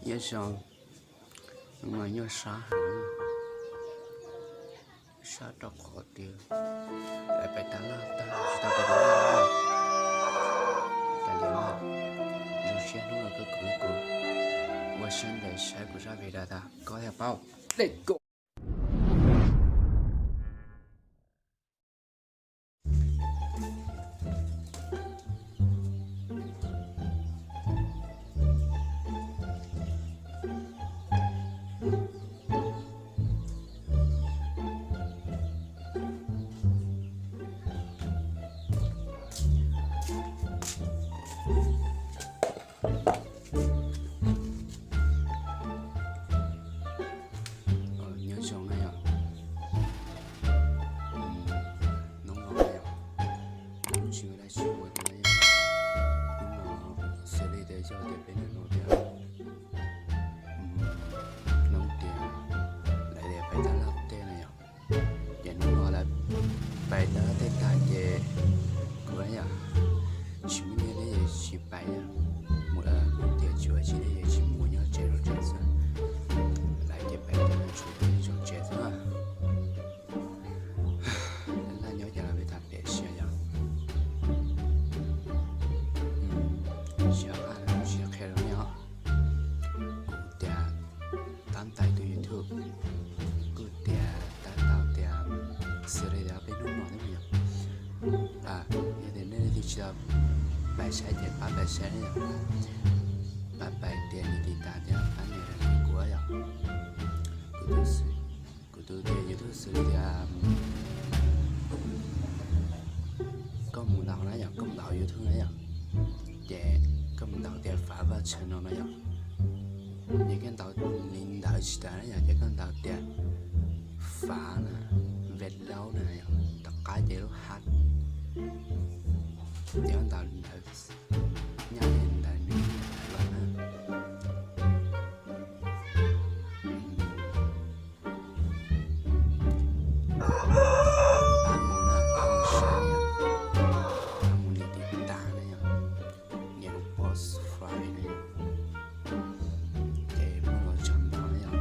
Nyob zoo, hnub no nyuaj sab heev, sab rau qhov tias lawv pais tab laj tag tsis tau pais tab laj. Cas li no, zoo siab hnub no koj koom kuv ua siab ntev saib kuv zaj video tas koj thiaj paub. Let's go. Nyob zoo na yom. Hnub no na yom, kuv tsis ua dab tsi ua thiab na yom. Hnub no xws li tias yog tias peb nyob no tias, hnub tias lawv tias pais tab laj tej na yom. Ces hnub no lawv pais tab laj tej tag ces kuv yom, tsis muaj nyiaj thiab ces tsis pais yom. Mus lawm tias tsis ua tsi thiab ces tsis mus, nyob tsev los tsev xwb. Lawv ces pais tab laj tsuas peb zaum tsev xwb. Laj nyob ces los peb tham pem sia yom. Tsis qhia rau nej os. Kuv tias tab ntais tus YouTube, kuv tias tab tau tias xws li tias peb hnub no thiab yom. Yog tias nej leej twg tsis tau pais saib ces pab pais saib yom. Pab pais tias nias tiv tas thiab pab nias rau kuv yom. Kuv tus, kuv tus tias YouTube xws li tias koj mus ntaus na yom, koj mus ntaus YouTube na yom, ces koj mus ntaus tias Fav Vaj Channel no yom. Ces koj ntaus li ntawd tsis tas na yom, ces koj ntaus tias Fav na, Vej Laub na yom, tom qab ces lub hab, ces koj ntaus li ntawd, nyaj li ntawd nws los na. Pab mus na, pab mus saib na, pab mus nias tiv tas na yom, nias lub pob subscribe na yom, ces muaj lus tsaug ntau na yom.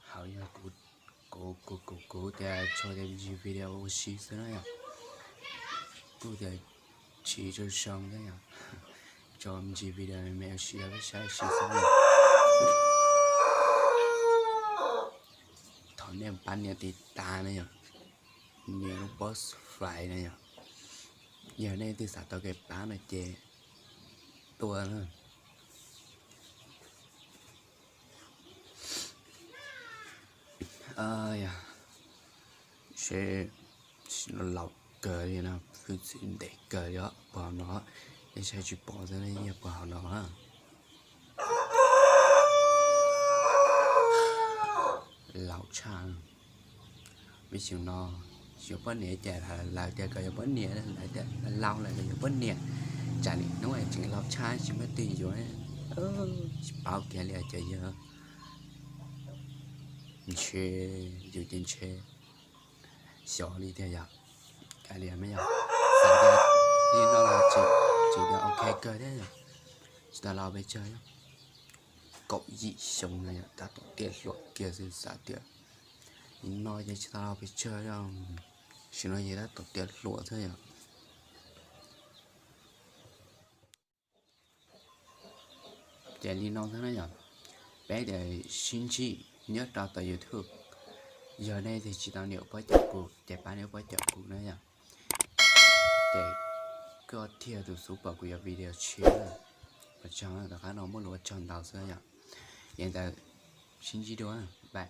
Hauv yog kuv, kuv, kuv, kuv, kuv tias tso tias me ntsis video ua si xwb na yom. Kuv tias tsis tso zoo thiab yom. Tso me ntsis video me ua si rau peb saib ua si xwb na yom. Thov nej pab nias tiv tas na yom, nias lub pob subscribe na yom. Yog nej twb xav tau kev pab no ces tuaj na. Seb, laus kawg li no, hwj txwv ntev kawg li os, puag hauv no, nej saib tsis pom xwb, yog puag hauv no. Laus tshaj. Vim xyoo no yuav poj niam ces lawv tias kom yuav poj niam, lawv tias laus lawm kom yuav poj niam. Tsam li hnub tseem laus tshaj tsis muaj twg yuav, tsis paub kiag li ces yog ntshe yus ces ntshe xyov li tiag yom. Kav liam mas yog, xav tias li no los tseem tias ok kawg thiab yom. Tsis tau los pes tsawg, kaum yim xyoo no yom, tab tom tiav hluas kiag xwb, xav tias li no ces tsis tau los pes tsawg, tam sim no ces tab tom tiav hluas xwb yom. Ces li no xwb na yom, peb tias sib ntsib nyob rau tom YouTube. Yog nej twg tsis tau nias pob caum kuv ces pab nias pob caum kuv na yom. Ces koj thiaj tus xub pom kuv yog video tshiab. Ua tsaug, tom qab no muaj lus ua tsaug ntau xwb yom. Yog li ntawd, sib ntsib dua, bye.